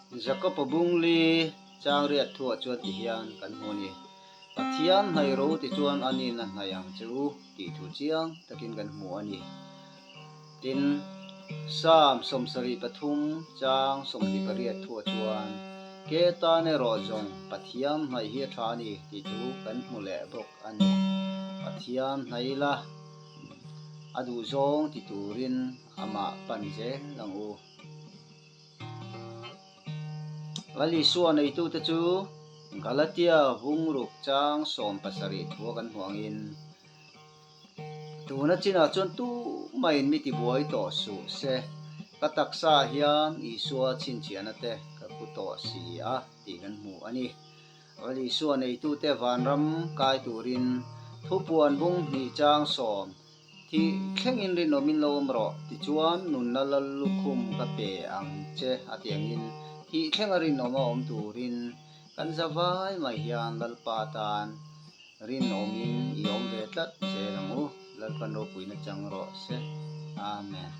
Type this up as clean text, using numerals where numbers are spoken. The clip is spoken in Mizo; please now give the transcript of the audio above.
Jakob-a bungli chang riat thuah chuan ti hian kan hmu a ni. Pathian hnaih ro ti chuan a nin a hnaih ang che u tih thu chiang takin kan hmu a ni. Tin, Psalm 73 chang 28 thuah chuan, Ke tan erawh zawng Pathian hnaih hi a tha a ni tih thu kan hmu leh bawk a ni. Pathian hnaih ila a duhzawng ti turin amah pan zel ang u. Lal Isua neitute chu Galatia vungruk chang 17 thua kan hmu angin, Tuna chinah chuan tumahin mi tibuai tawh suh se, ka taksa hian Isua chhinchhiahna te ka pu tawh si a tih kan hmu a ni. Lal Isua neitute vanram kai turin thupuan bung hnih chang sawm Thih thlengin rinawmin lo awm rawh, tichuan nunna lal lukhum ka pe ang che a ti angin thih thlenga rinawm a awm turin kan za vai mai hian Lalpa tan rinawmin i awm ve tlat zel ang u, Lalpan ropuina chang rawh se. Amen.